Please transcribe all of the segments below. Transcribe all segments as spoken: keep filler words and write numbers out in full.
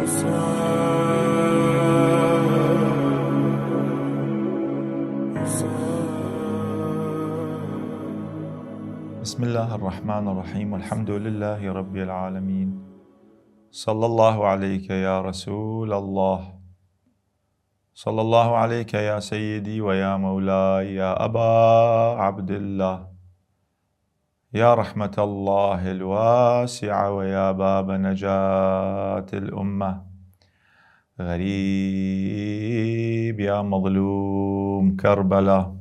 بسم الله الرحمن الرحيم. الحمد لله رب العالمين. صلى الله عليك يا رسول الله. صلى الله عليك يا سيدي ويا مولاي يا أبا عبد الله. يا رحمة الله الواسعة ويا باب نجاة الأمة. غريب يا مظلوم كربلاء.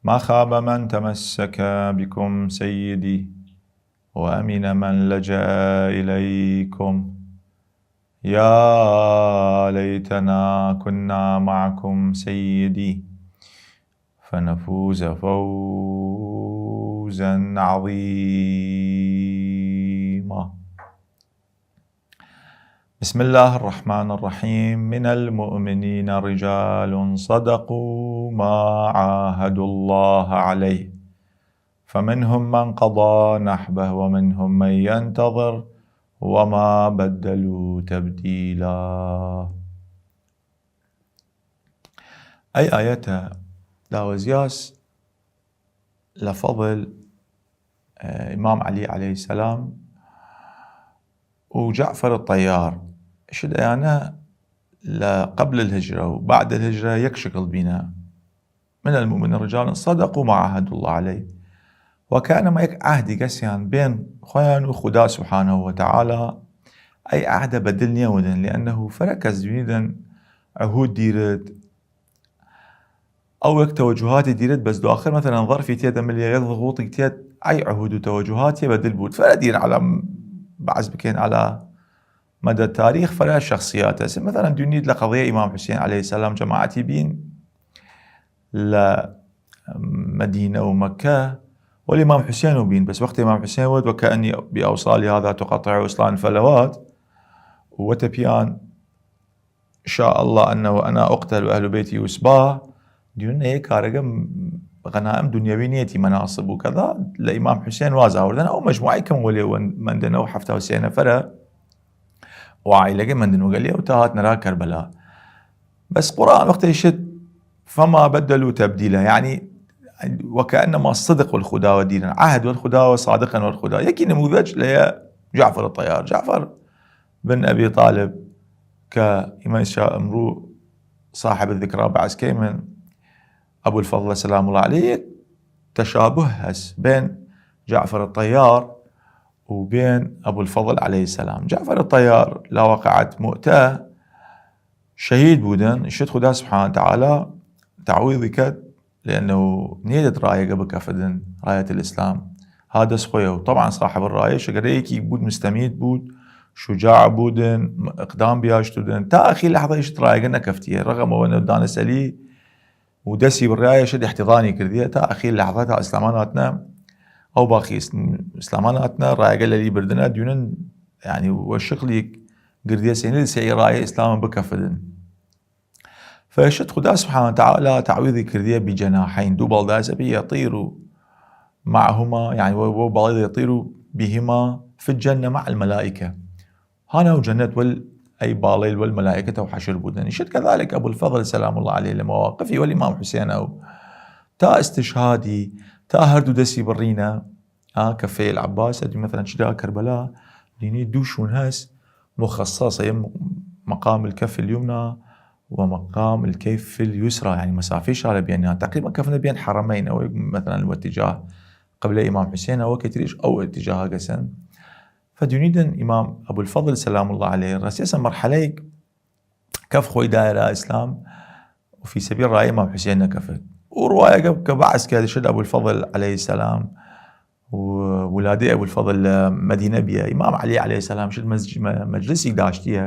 ما خاب من تمسك بكم سيدي، وأمن من لجأ إليكم. يا ليتنا كنا معكم سيدي، فنفوز فوزا عظيما. بسم الله الرحمن الرحيم. من المؤمنين رجال صدقوا ما عاهدوا الله عليه، فمنهم من قضى نحبه ومنهم من ينتظر وما بدلوا تبديلا. ئەی ئایەتە داوەزیاس لە فەضل، ئە، ئیمام عەلی عەلەیهی سەلام و جەعفەر الطیار. شت ئەیانە لە قبل الهجرە و بعد الهجرە یەک شکڵ بینە. من المؤمنین رجال صدقوا ما عاهدوا الله عليه. وەکەنەما یەک عەهدی گەسیان بێن خوەیان و خودا سبحانه وتعالی. ئەی عەهدە بەدل نیەودن، لأنه فرە کەس دوینیدن عهود دیرد، ئەو یەک تەوەجوهاتی دیرد، بەس دواخر مەسەلەن ظەرفی تێدە ملیە، یەک ضغوطی تێد، ئەی عهود و تەوەجوهاتی بەدل بوود. فرە دیر على بەعس بکەین على مەدە تاریخ، فرە شخصیات هەس. مەسەلەن دوینید لە قەضیە ئیمام حوسێن عەلەیهی سەلام جەماعەتی بین لە مەدینە و مەکە، وەلی ئیمام حوسێن و بین، بەس وەخت ئیمام حوسێن وت: وكأني بأوصالي هذا تقطع أصلان فلوات، وتە پیان: إن شاء الله أنه أنا أقتل وأهل بيتي يسبى. دیونە یە کارەگە غەنائم دنیاوی نیەتی، مەناسب و کەذا لە ئیمام حوسێن واز ئاوردن. ئەو مەجموعەی کەم وەلێ مەندنە و حەفتا و سێ نەفەرە و عائلەگە مەندن وەگەلێ و تا هاتنە را کەربەلا. بەس قورئان وەختە ئیشت: فما بدلوا تبديلا، یعنی وكأنما صدق وەل خوداوە دیرن، عهد وەل خوداوە، صادقن وەل خودا. یەکی نموذج لە جعفر الطيار، جعفر بن أبي طالب، کە ئیمە ئیسا ئمڕوو صاحب الذكرى بەعس کەیمن، أبو الفضل سلام الله عليه، تشابه هەس بين جعفر الطيار و بين أبو الفضل عليه السلام. جعفر الطيار لە واقعة مؤتە شەهید بوودن، شت خودا سبحانه وتعالى تعویضی کەد، لأنه نیەێد رایەگە بکەفدن، رایەت الإسلام. ها دەس خوەیە و طبعا صاحب الرایە شگەرەیەکی بوود، مستمید بوود، شجاع بوودن، اقدام بیاشتودن، تا ئەخیر لحظە ئیشت رایەگە نەکەفتیە، رغم ئەوە نەودانە سەلی و دەسی بڕایە شت احتضانی کردیە تا ئەخیر لحظە، تا ئیسلامان هاتنە ئەو باخی ئیس-، ئیسلامان هاتنە رایەگە لەلی بردنە، دیونن یعنی وە شکلیک گردیە سەینە سەی رایە ئیسلام بکەفدن. فشت خودا سبحانه وتعالى تعویضی کردیە بجناحین، دوو باڵدایە سەپی، يطير معهما، یعنی وە، وە باڵی يطير بهما في الجنة مع الملائكة. هانا و جەنەت وەل ئەی باڵەیل وەل مەلائکەتە و حەشر بوودن. شت كذلك أبو الفضل سلام الله عليه لە مواقفی وەل ئیمام حوسێنە و تا استشهادی، تا هەردوو دەسی بڕینە، ئا کەفەیل عەباس، ئەدی مەسەلەن چرا کەربەلا دینی دوو شوون هەس مخصص، یە مقام الكف اليمنى ومقام الكف اليسرى، یعنی مەسافەی شارە بێن، یان تقریبا کەفنە بێن حەرەمەین، ئەوەی مەسەلەن وە اتجاه قبلە ئیمام حوسێن، ئەوە کەتریش ئەو اتجاه گەسن. فدونیدن ئیمام أبو الفضل سلام الله عليه رەسیەسە مرحلەیگ کەف خوەی دایرە ئیسلام و في سبيل رایە ئیمام حوسێن نەکەفت. و روایەگە کە بەعس کە شت أبو الفضل عليه السلام و ولادەی أبو الفضل لە مەدینە بیە. ئیمام عەلی عەلەیهی سەلام شت مەز-، مە-، مەجلسیگ داشتیە،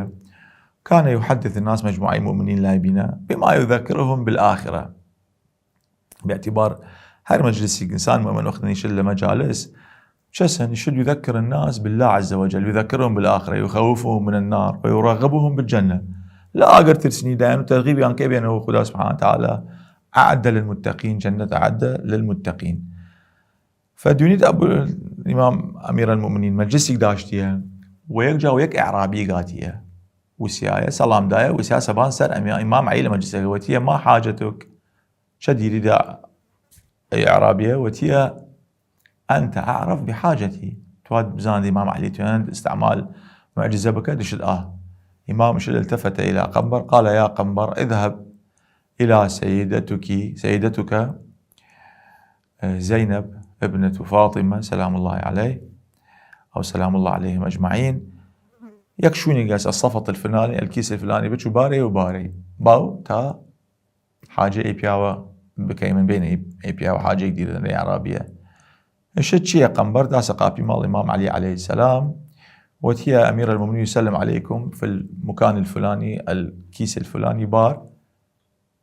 كان يحدث الناس، مەجموعەی مؤمنین لای بینە، بما يذكرهم بالآخرة. باعتبار هەر مەجلسیگ ئنسان مؤمن وەخت نیشت لە مەجالس چەسە نیشت يذكر الناس بالله عز وجل، يذكرهم بالآخرة، يخوفهم من النار ويرغبهم بالجنة. لە ئاگر ترسنی دایان و ترغیبیان کە بێنەوە خودا سبحانه وتعالى أعد للمتقين جنة أعد للمتقين. فدونید أبو، ئیمام أمير المؤمنين مەجلسیگ داشتیە و یەک جا و یەک ئەعرابی گاتیە. وسیایە، سەڵام دایە، وسیا سەبان سەر ئەم-، ئیمام عەلی لە مەجلیسەگە، وەتیە: ما حاجتک؟ چە دیریدە ئەی ئەعرابیە؟ وەتیە: أنت أعرف بحاجتي. تواد بزاند ئیمام عەلی توێنن استعمال معجزە بکە؟ دشت ئا. ئیمام شد التفت إلى قنبر قال: يا قنبر، اذهب إلى سيدتك، سيدتك، اه، زينب ابنة فاطمة سلام الله عليه، أو سلام الله عليهم أجمعين. یەک شوونیگ ئەس الصفط الفلاني، الكيس الفلاني، بچوو بارەی و بارەی. باو تا حاجە ئەی پیاوە بکەیمن، بینە ئەی، ئەی پیاوە حاجەیگ دیرن لە عەرابیە. ئشت چیە؟ قنبر داسە قاپی ماڵ ئیمام عەلی علیه السلام، وەتیە: أمير المؤمنين يسلم عليكم في المكان الفلاني، الكيس الفلاني، بار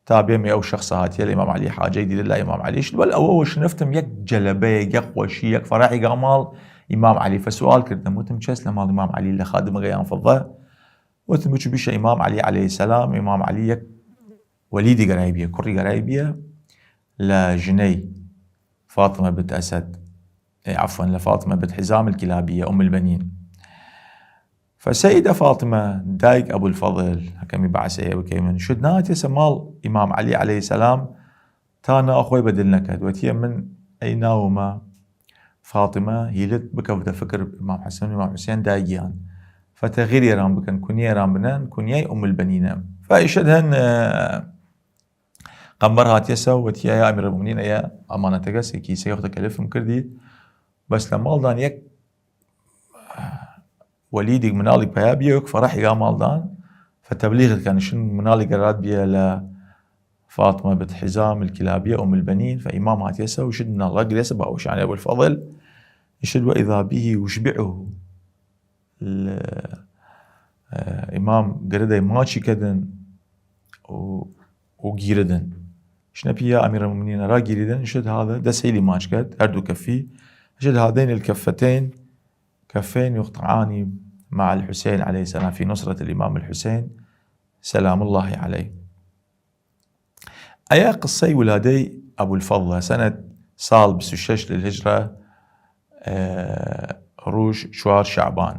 تا بێمێ ئەو شەخصە هاتیە لە ئیمام عەلی حاجەی دیرە لە ئیمام عەلی. شت وەل ئەوە وە شنفتم یەک جەلەبەیەک، یەک خوەشی، یەک فەرحیگ ئا ماڵ ئیمام عەلی. فسوال کردم، وتم: چەس لە ماڵ ئیمام عەلی لە خادمەگە یان فەڵە؟ وتم: بچو بیشە ئیمام عەلی علیه السلام، ئیمام عەلی یەک وەلیدی گەرای بیە، کوڕی گەرای بیە لە ژنەی فاطمە بنت ئەسەد، ئێ، عفوا، لە فاطمە بنت حزام الكلابية أم البنين. فسیدە فاطمە، دایگ ئەبولفەضل، هەکەمی بەعسە ئێ بکەیمن، شت ناتیەسە ماڵ ئیمام عەلی علیه السلام تا ناو خوەی بەدل نەکەد. وەتیە: من ئەی ناومە فاطمە، هیلت بکەفتە فکر ئیمام حەسەن و ئیمام حوسێن دایگیان، فتەغیریەران بکەن، کونیەران بنەن، کونیای ئوم البەنینە. فئیشەد هەن، ئە، قەمبەر هاتیەسە و وەتیە: یا ئەمیرەلمومنین، ئەیە ئەمانەتەگەس، کیسەگە وەختە کەلفم کردید، بەس لە ماڵدان یەک وەلیدیگ مناڵیگ پەیا بیە، وەک فەرەحیگ ئا ماڵدان، فتەبلیغت کەن، شن مناڵیگ گەراد بیە لە فاطمە بنت حزام الكلابية أم البنين، فئیمام هاتیەسە و شت مناڵە گرێسە باوشانێ ئەبولفەضل، شت وإذا به يشبعه. ل-، ئە، ئیمام گرە دەی ماچی کەدن و، و گیردن. شنە پی: یا ئەمیرەلمومنین، ئەرا گیریدن شت هادە، دەس هەیلی ماچ کەد، هەردوو کەفی، شت هادەین الكفتين، كفين يقطعان مع الحسين عليه السلام في نصرة الإمام الحسين سلام الله عليه. ئەیە قسەی ولادەی ئەبولفەضلە، سەنەت ساڵ بیست و شەش للهجرە، ئە، رووژ چوار شەعبان.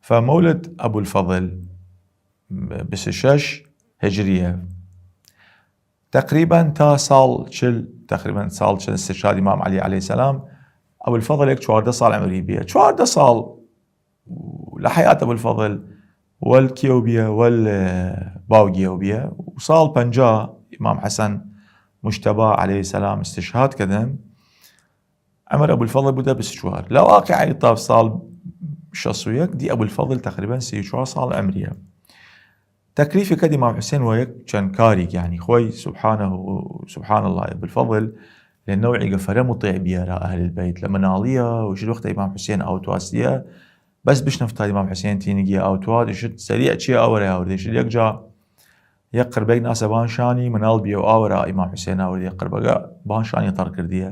فمولد ئەبولفەضل بیست و شەش هجریە. تقریباً تا ساڵ چل، تقریباً ساڵ چل استشهاد ئیمام عەلی علیه السلام، ئەبولفەضل یەک چواردە ساڵ عمری بیە. چواردە ساڵ لە حیات ئەبولفەضل وەل کیەو بیە؟ وەل، ئە، باوگیەو بیە. و ساڵ پەنجا ئیمام حەسەن مجتبی علیه السلام استشهاد کەدن، عمر ئەبولفەضل بوودە بیست و چوار. لە واقعی تا ساڵ شەست و یەک دی ئەبولفەضل تقریباً سی و چوار ساڵ عمریە. تەکلیفی کەد ئیمام حوسێن وە یەک چەن کاریگ، یعنی، خوەی سبحانه و سبحان الله، ئەبولفەضل لە نەوعیگە فەرە مطیع بیە ئەرا ئەهل البەیت لە مناڵیە و شت وەختە ئیمام حوسێن ئاو تواستیە، بەس بشنەفتا ئیمام حوسێن تینگیە ئاو تواد، شت سریع چیە ئاوەرە ئاوردە، شت یەک جا یەک قربەیگ ناسە بان شانی مناڵ بیە و ئاوەرە ئیمام حوسێن ئاوردە، قربەگە بان شانی تەڕ کردیە.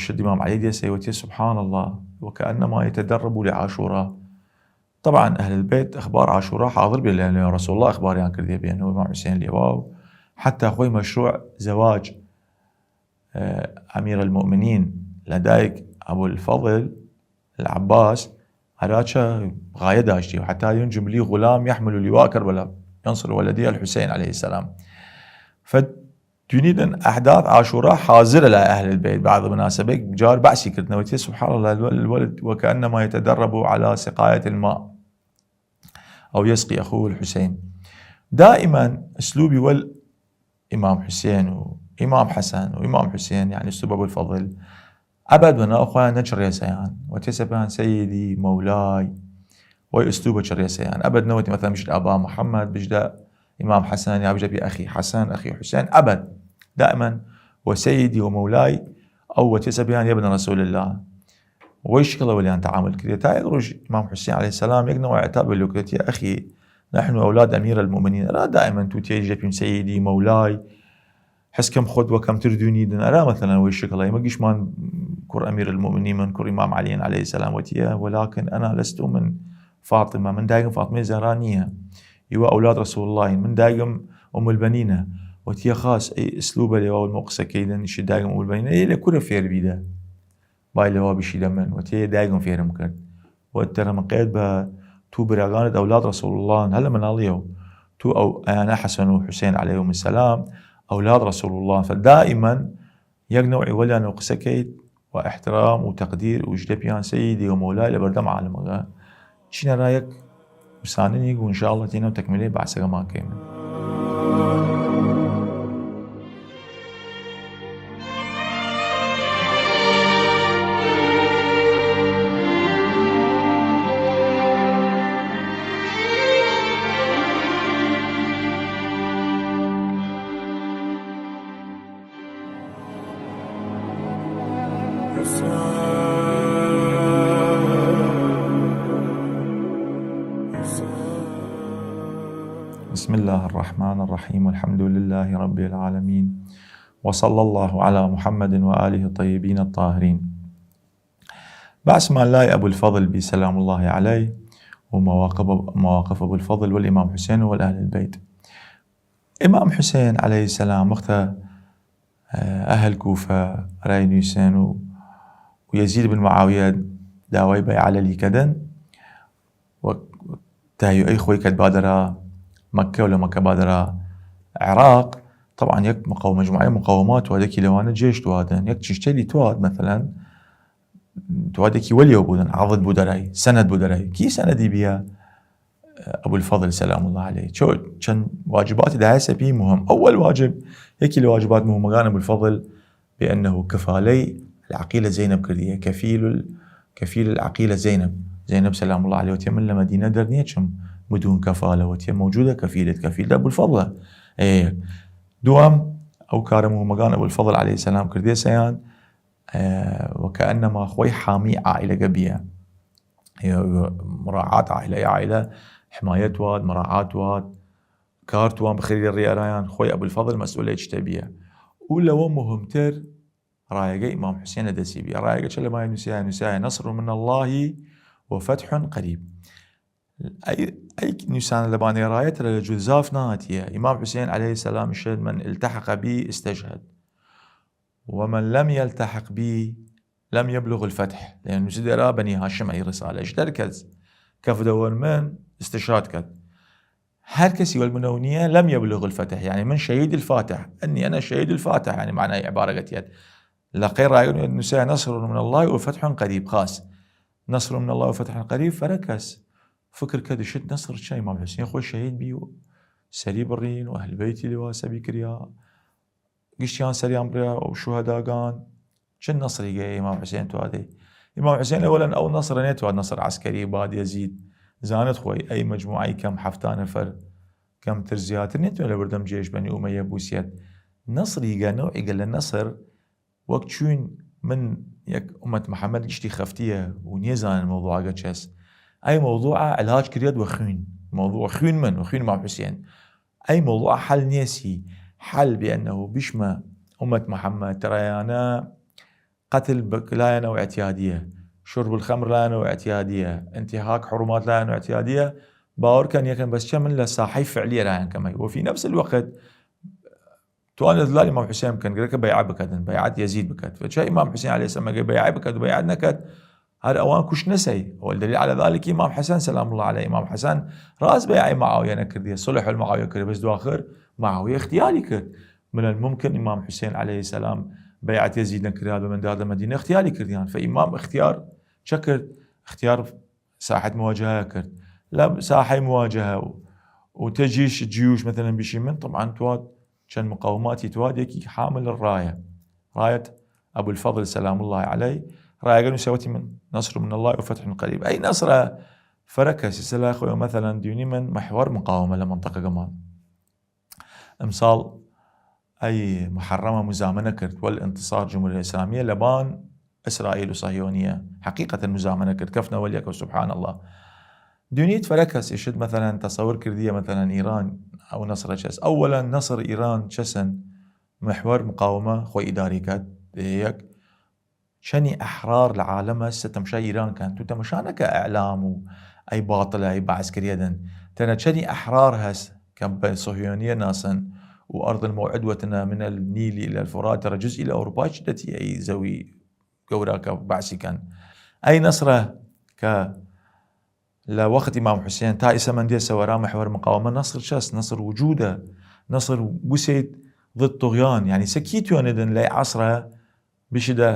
شت ئیمام عەلی دێسەی وەتیە: سبحان الله، وكأنما يتدرب لعاشوراء. طبعاً ئەهل البەیت ئەخبار عاشورا حاضر بیە، لە، لە رسول الله ئەخباریان کردیە بیەن و ئیمام حوسێن لێوا و حتی خوەی مەشروع زەواج، ئە، ئەمیرەلمومنین لە دایک ئەبولفەضل العباس ئەرا چە غایە داشتی و حتی ينجب لي غلام يحمل لواء كربلاء ينصر ولدي الحسين عليه السلام. ف دونیدن ئەحداث عاشورا حاضرە لای ئەهل البەیت، بعض مناسبەیگ جار بەعسی کردنە وەتیە: سبحان الله، الولد وكأنما يتدرب على سقاية الماء أو يسقي أخوه الحسين. دائماً ئسلوبی وەل ئیمام حوسێن و ئیمام حەسەن و ئیمام حوسێن، یعنی ئسلوب ئەبولفەضل، ئەبەد وە ناو خوەیان نەچڕیەسەیان، وەتیەسە پیان سەیدی، مەولای، وەی ئسلوبە چڕیەسەیان. ئەبەد نەوەتی مەسەلەن بشت ئەبا محمد، بشت ئیمام حەسەن، یا بشت پی ئەخی حەسەن، ئەخی حوسێن، ئەبەد. دائماً وە سەیدی و مەولای، ئەو وەتیەسە پیان يا ابن رسول الله. وەی شکڵە وەلیان تعامل کردیە. تا یەک رووژ ئیمام حوسێن علیه السلام یەک نەوع عتاب لوکرێتی: أخي، نحن أولاد أمير المؤمنين. ئەرا دائماً تو تیەی ژەپیم سەیدی، مەولای، حس کەم خوەد وە کەمتر دونیدن. ئەرا مەسەلەن وەی شکڵە، ئیمە گیشمان کوڕ ئەمیرەلمومنیمن، کوڕ ئیمام عەلیین علیه السلام. وەتیە: ولكن أنا لست من فاطمة، من دایگم فاطمەی زەهرا نییە. ئیوە أولاد رسول اللهین، من دایگم أم البنینە. وەتیە: خاس، ئەی ئسلوبە لەواول مەو قسە کەیدن، ئیشی دایگم أم البنینە، ئەی لە کورە فێر بیدە؟ بای لەوا بشیدە من، وەتیە: دایگم فێرم کرد. وە تەرمقێد بە تو براگانت ئەولاد رەسوڵڵان، هەر لە مناڵیەو تو ئەو ئەیانە حەسەن و حوسێن عەلەیهمسەلام ئەولاد رەسوڵڵان، فدائیمەن یەک نەوعی وەلیانەو قسە کەیت و ئیحترام و تەقدیر و ئوجدە پیان سەیدی و مەولای لە بەردەم عالمەگە چینە را یەک وساننیگ و انشاءاللە تینەو تەکمیلەی بەعسەگەمان کەیمن. بسم الله الرحمن الرحيم. الحمد لله رب العالمين. وصلى الله على محمد وآله الطيبين الطاهرين. بەعسمان لای ئەبولفەضل بی سەلام اللە عەلەیه و مواقف، مواقف ئەبولفەضل والئیمام حوسێن والأهل البيت. ئیمام حوسێن عەلەیهسەلام وەختە، ئە، ئەهل کوفە ئەرای نویسێن و، و یەزید بن معاویە داوای بەیعە لەلی کەدن و تاوی ئەی خوەی کەد بادەرا مەککە و لە مەککە بادەرا عراق. طبعا یەک مقاومە، مجموعەی مقاومات وادەکی لەوانە جێشت وادن، یەک چشتەلی تواد مەثلا توادێکی وەلیەو بوودن، عەضد بوودەرای، سەند بوودەرای. کی سەندی بیە؟ ئەبولفەضل سەلام اللە عەلەیه. چۆ، چەند واجباتی دایەسە پی مهم. ئەول واجب، یەکی لە واجبات مهمەگان ئەبولفەضل بأنه کفالەی العقیلە زەینەب کردیە، کفیل ال-، کفیل العقیلە زەینەب. زەینەب سەلام اللە عەلەیه وتیە من لە مەدینە دەرنیەچم بدون کفالە، وتیە موجودە کفیلت، کفیل ئەبولفەضلە. ئێ. دوام، ئەو کارە مهمەگان ئەبولفەضل عەلەیهسەلام کردێسەیان، ئە، وەکەئەنەما خوەی حامی عائلەگە بیە. مراعات عائلە، عائلە حمایەت واد، مراعات واد، کار توان بخری ڕیارایان، خوەی ئەبولفەضل مەسئولەی چتە بیە. و لەوە مهمتر ڕایەگە ئیمام حوسێن لە دەسی بیە. ڕایەگە چە لە مای نووسیایە؟ نووسیایە نصر من الله وفتح قریب. ئەی، ئەی نووسانە لە بانەی ڕایە ترە لە جوزاف نهاتیە. ئیمام حوسێن عەلەیهسەلام ئشێد من التحق بی استشهد. ومن لم يلتحق بي لم يبلغ الفتح. یعنی نووسی دەرا بەنی هاشم ئەی ڕسالە. ئیش دەرکەس کەف دەوەر من استشهاد کەد. هەر کەسی وەل منەو نیە لم يبلغ الفتح، یعنی من شهید الفاتح، ئنی ئەنا شهید الفاتح، یعنی معنای عبارەگەتیەت. لە قەی ڕایگە نووسیە نصر من الله وفتح قریب خاص. نصر من الله وفتح قریب فرە کەس فکر کەد شت نصر چە؟ ئیمام حوسین خوەی شهید بی و سەری بڕین و ئەهل بەیتی لەوە سەبی کریا. گشتیان سەریان بڕیا و شوهەداگان. چ نەسریگە ئیمام حوسێن توادەی؟ ئیمام حوسێن ئەوەلەن ئەو نەسرە نێتواد نەسر عەسکەری باد یەزید. زانت خوەی ئەی مەجموعەی کەم حەفتا نەفەر کەمتر زیاتر نێتوە لە بەردەم جێش بەنی ئومەیە بوسیەت. نەسریگە نەوعیگە لە نەسر وەک چوین من یەک ئومەت محەمەد گشتی خەفتیە و نیەزانن مەوضوعەگە چەس. ئەی مەوضوعە علاج کریەت وە خوین. مەوضوع خوین من و خوین ئیمام حوسێن. ئەی مەوضوع حەل نیەسی، حەل بێنەو بشمە ئومەت محەمەد ترەیانە قەتل بک لایەنەو اعتیادیە، شرب الخمر لایەنەو اعتیادیە، انتهاک حرمات لایەنەو اعتیادیە. باوەڕ کەن یەکەن بەس چە من لە ساحەی فعلیە لایەن کەمەی. وفی نفس الوقت توانێت لال ئیمام حوسێن بکەن، گرەکە بەیعە بکەن، بەیعەت یەزید بکەن. فچە ئیمام حوسێن علیە السلام ئەگەر بەیعە بکەن و بەیعەت نەکەن، هەر ئەوان کوشت نەسەی. والدليل على ذلك ئیمام حەسەن سلام الله علیه، ئیمام حەسەن راز بەیعەی معاویە نەکردیە، صلح المعاویە کرد، بەس دواخر معاویە اختیاری کرد. من الممکن ئیمام حوسێن علیە السلام بەیعەت یەزید نەکرا، بە من دادە مەدینە اختیاری کردیان. فە ئیمام اختیار چە کرد؟ اختیار ساحەت مواجهە کرد. لە ساحەی مواجهە و، و تە جیش جیوش مثلا بشی من، طبعا تواد چەند مقاوماتی تواد یەکی حامل ڕایە. ڕایەت ئەبو الفضل سلام الله علیه، ڕایەگە نووسەوەتی من نصر من الله و فتح قریب. ئەی نصرە فرە کەسی سەلا خوەی مثلا دیونی من محور مقاومە لە منطقەگەمان. ئمساڵ ئەی محەڕەمە مزامنە کرد وەل انتصار جمهوریە ئیسلامیە لەبان ئیسرائیل و صهیۆنیە. حەقیقەتەن مزامنە کرد، کەفنە وەل یەکەو، سبحان الله. دونیت فرە کەس ئشت مثلا تەسەور کردیە مثلا ئیران ئەو نەسرە چەس. ئەوەلا نەسر ئیران چەسن محور مقاومە خوەی ئیداری کات. یەک چەنی ئەحرار لە عالەم هەس تەمشای ئیران کەن. تو تەمەشا نەکە ئەعلام و ئەی باطلە، ئەی بەعس کریەدن. تەنە چەنی ئەحرار هەس کە بە صهیۆنیە ناسن و أرض الموعد وتنە من النيل إلى الفرات تەرە جزئی لە ئەوروپا چ دەتی ئەی زەوی گەورا کە بەعسی کەن. ئەی نەسرە کە لە وەخت ئیمام حوسێن تا ئیسە مەندێسە وەرا محور مقاومە نەسر چەس، نەسر وجودە، نەسر بوسێد ضد طغیان، یعنی سە کی توێنێدن لەی عەسرە بشدە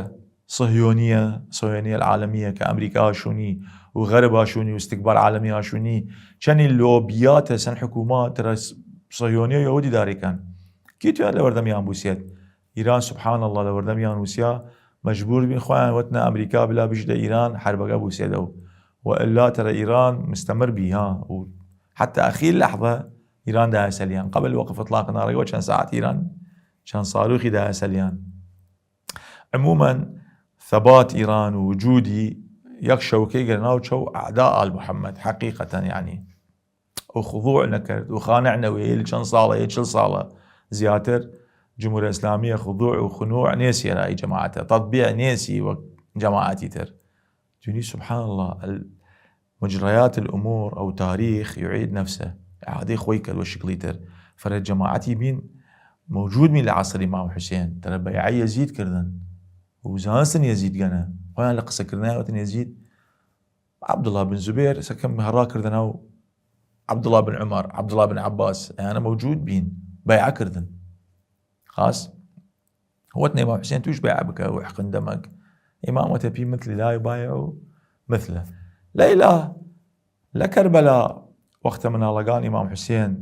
صهیۆنیە، صهیۆنیە العالمیە کە ئەمریکا ئاشونی و غەرب ئاشونی و استکبار عالمی ئاشونی چەنی لۆبیاتە سەن حکومات ترە صهیۆنیە یەوەدی داریکەن کی توێن لە وەردەمیان بوسێد؟ ئیران سبحان الله لە وەردەمیان وسیا مەجبور بین خویان وەتنە ئەمریکا بلا بشدە ئیران حربەگە بوسێدەو و ئللا ترە ئیران مستمر بی ها و حتی ئەخیر لحظە ئیران دایە سەلیان قبل وەقف اطلاق نارەگە وە چەند ساعت ئیران چەند ساروخی دایە سەلیان. عموما ثبات ئیران و وجودی یەک شەوکەی گەرناو چەو ئەعدا ئال محمد حەقیقەتەن یعنی و خضوع نەکرد و خانع نەوێ لە چەند ساڵە یە چل ساڵە زیاتر جمهوری اسلامیە خضوع و خنوع نێسی رای جماعتە تطبیع نێسی وەک جماعتی تر دونی سبحان الله مجريات الأمور أو تاريخ يعيد نفسه ئعادەی خوەی کەد وە شکلی تر فرە جماعتی بین موجود می لە عصر امام حسین ترە بیعە یزید کردن و زانستن یزید گەنە خویان لە قسە کردنای وەتن یزید عبدالله بن زبیر سەکەم هەڕا کردنە و عبدالله بن عمر عبدالله بن عباس ئەیانە موجود بین بیعە کردن خاص وەت نە ئیمام حوسێن توش بەیع بکە و حقن دەمەک ئیمام وەتە پی مثل لا یبایع مثله لەیلا لە کەربەلا وەختە مناڵەگان ئیمام حوسێن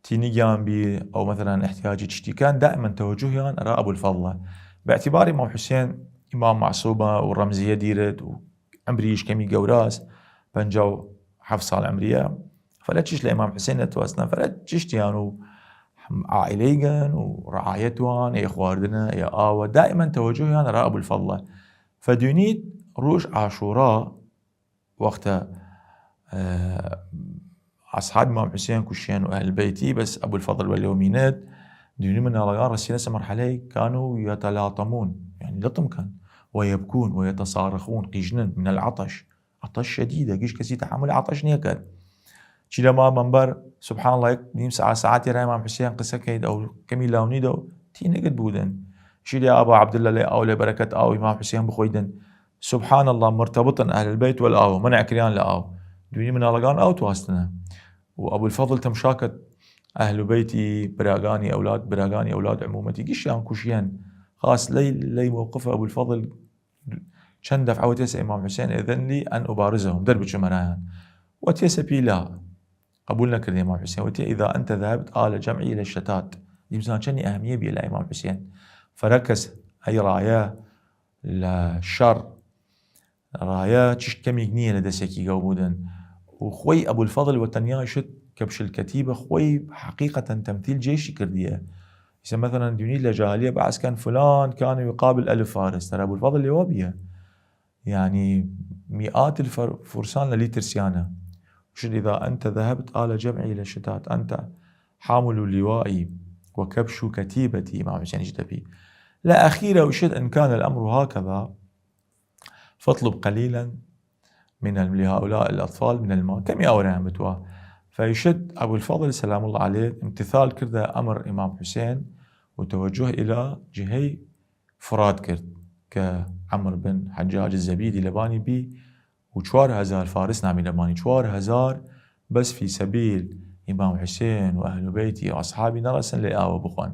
تینیگیان بی ئەو مثلا احتیاجی چشتیکان دائما توجهیان ئەرا ئەبو الفضلە باعتبار ئیمام حوسێن ئیمام معصومە و ڕەمزیە دیرت و عمریش کەمی گەوراس پەنجا و حەفت ساڵ عمریە فەرە چش لە ئیمام حوسێن نەتوەستنە فەرە چشتیان و عائلەیگەن و ڕعایەتوان ئێ خواردنە ئێ ئاوە دائما تەوەجوهیان ڕا ئەبول فەضلە فەدوینیت ڕوژ عاشورا وەختە ئەصحاب ئیمام حوسێن کوشێن و ئەهل بەیتی بەس ئەبول فەضل وەلێو مینەت دونی مناڵەگان ڕەسینەسە مەرحەلەی کانو یەتەلاطمون یعنی لطم کەن ویبکون ویتصارخون قیژنن من العطش عطش شدیدە گیش کەسی تحمل عطش نیەکەد چی لەما مەمبەر سبحان الله یەک نیم سعات سعاتی رای ئیمام حوسێن قسە کەید ئەو کەمی لاونیدەو تینەگت بودن شیدی ئابا عبدالله لێ ئاو لێ بەرەکەت ئاو ئیمام حوسێن بخۆیدن سبحان الله مرتبطن اهل البيت والآو منع کریان لە ئاو دوینی مناڵەگان ئاو تواستنە و ئەبول فەضل تەمشاکەت اهل بەیتی براگانی ئەولاد براگانی ئەولاد عمومەتی گیشیان کوشیەن خاص لەی لەی موقف ئەبول فەضل چەند دەفعە وتێسە ئیمام حوسێن ئێذن لی ئەن ئوبارزەهم دەربچمە رایان وتێسە پی لا قبول نەکرد ئیمام حوسێن وتێ اذا انت ذهبت آل جمعی الى الشتات دیمزان چەنی ئەهمیە بیە لە ئیمام حوسێن فەرەکەس ئەی ڕایە لە شەڕ ڕایە چشت کەمیگ نیە لە دەسێکیگەو بودن و خوەی ئەبول فەضل وە تەنیا شت کەبش الکتیبە خوەی حەقیقەتەن تەمتیل جێشی کردیە ئیسە مەسەلەن دونی لە جاهلیە بەعس کەن فلان کان یقابل الف فارس تەرا ئەبول فەضل لێوە بیە یانی مئات الفرسان لەلی ترسیانە شد اذا انت ذهبت آل جمعی الى الشتات انت حامل لوائي وكبش كتيبتي ئیمام حوسێن ئیش دەپی لە ئەخیرە وشێت ان كان الامر هكذا فاطلب قليلا من ال- لهؤلاء الأطفال من الماء کەمی ئاوەرەیان بتوا فیشت ئەبول فەضل سلام الله عليه امتثال کردە ئەمر ئیمام حوسێن و توجه الى جهەی فرات کرد کە عمر بن حجاج الزبیدی لەبانی بی و چوار هەزار فارس نامی لەبانی چوار هەزار بەس فی سبیل ئیمام حوسێن و اهل بەیتی و ئەصحابی نەڕەسن لەی ئاوە بخوەن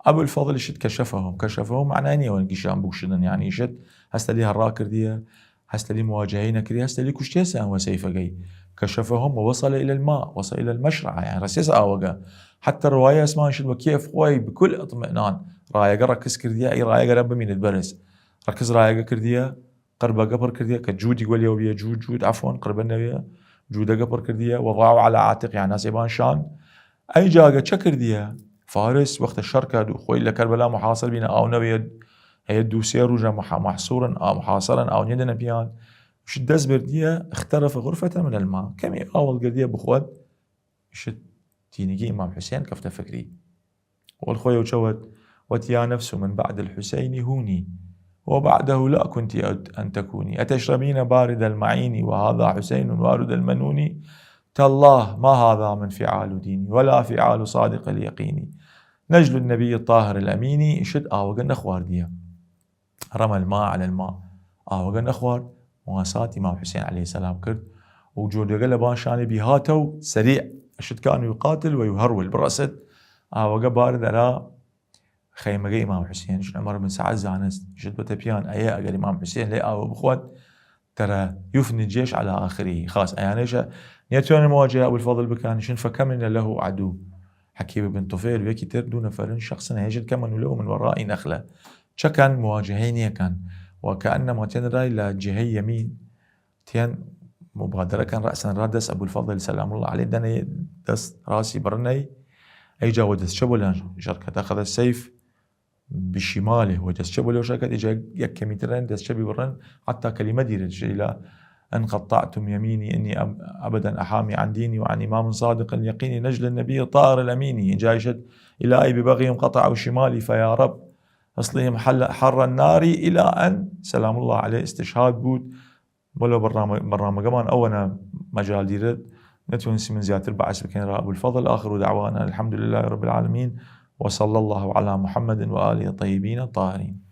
ئەبول فەضل شت کەشەفەهم کەشەفەهم مەعنای نیە وەن گیشان بوکشدن یانی شت هەستە لی هەڕا کردیە هەستە لی مواجهەی نەکری هەستە لی کوشتێسە ئەوە سەیفەگەی کەشەفەهم ووصل الى الماء وصل الى المشرعة یان ڕەسێسە ئاوەگە حتی ڕوایە ئەسمان شت وە کێف خوەی بکل اطمئنان ڕایەگە ڕەکز کردیە ئی ڕایەگەرە بمینت بەرز ڕەکز ڕایەگە کردیە قربەگە پڕ کردیە کە جوودی وەلیەو بیە جوود جوود عەفوەن قربە نەویە جوودەگە پڕ کردیە وضعه على عاتقه یان هەسێبان شان ئەی جاگە چە کردیە فارس وەختە شەڕ کەد و خوەی لە کەربەلا محاصر بینە ئاو نەویە ئەیە دوو سێ رووژە محا محصورن ئاو محاصرن ئاو نیەدەنە پیان شت دەس بردیە اخترف غرفة من الماء کەمی ئاو هەڵگردیە بخوەد شت تینگی ئیمام حوسێن کەفتە فکری وەل خوەیەو چەوەت وەت يا نفس من بعد الحسين هوني وبعده لا كنت أن تكوني أتشربين بارد المعين وهذا حسين وارد المنون تالله ما هذا من فعال ديني ولا فعال صادق اليقين نجل النبي الطاهر الأمين شت ئاوەگە نەخواردیە رمى الماء على الماء ئاوەگە نەخوارد مواسات ئیمام حوسێن عليه السلام کرد و جۆرێگە لە بان شانێ بیهاتەو سەریع، ئەشت کان یقاتل و یهرول، بڕەسد ئاوەگە بارد ئەرا خەیمەگە ئیمام حوسێن. شت عمر بن سعد زانست، شت بەتە پیان ئەیە ئەگەر ئیمام حوسێن لێ ئاوە بخوات، ترى يفني الجيش على آخره. خاص ئەیانەیشە نیەتوانن مواجهە ابو الفضل بکەن، شن فكم ان له عدو. حەکیم بن طفیل و یەکی تر، دوو نەفەرن، شخصن هێشت کەمن و لەو من وەڕائی نەخلە. چەکەن مواجهەی نیەکەن، و کەئەنەما تێن رای لە جهەی یەمین، تێن مبادرە کەن، رأسا را دەس ابو الفضل سلام الله عليه دەنەی، دەس راسی بڕنەی، ئەیجا وە دەس چە بۆ لان شەرکەت، اخذ السيف بشماله، وە دەس چە بۆ لەو شەرکەت، ئیجا یەک کەمیترەن دەس چە بیبڕن، حتی کەلیمە دیرێت، شە إلى أن قطعتم يميني إني أب-، أبدا أحامي عن ديني وعن إمام صادق اليقين نجل النبي الطاهر الأمين. ئیجا ئیشت إلهي ببغيهم قطعوا شمالي فيا رب اصلهم حل-، حر النار إلى أن سلام الله عليه استشهاد بوود. بۆ لەو بەڕنامە-، بەڕنامەگەمان ئەوەنە مەجال دیرێت، نەتوانسیمن زیاتر بەعس بکەین را ابو الفضل. آخر دعوانا الحمد لله رب العالمين وصلى الله على محمد وآله الطيبين الطاهرين.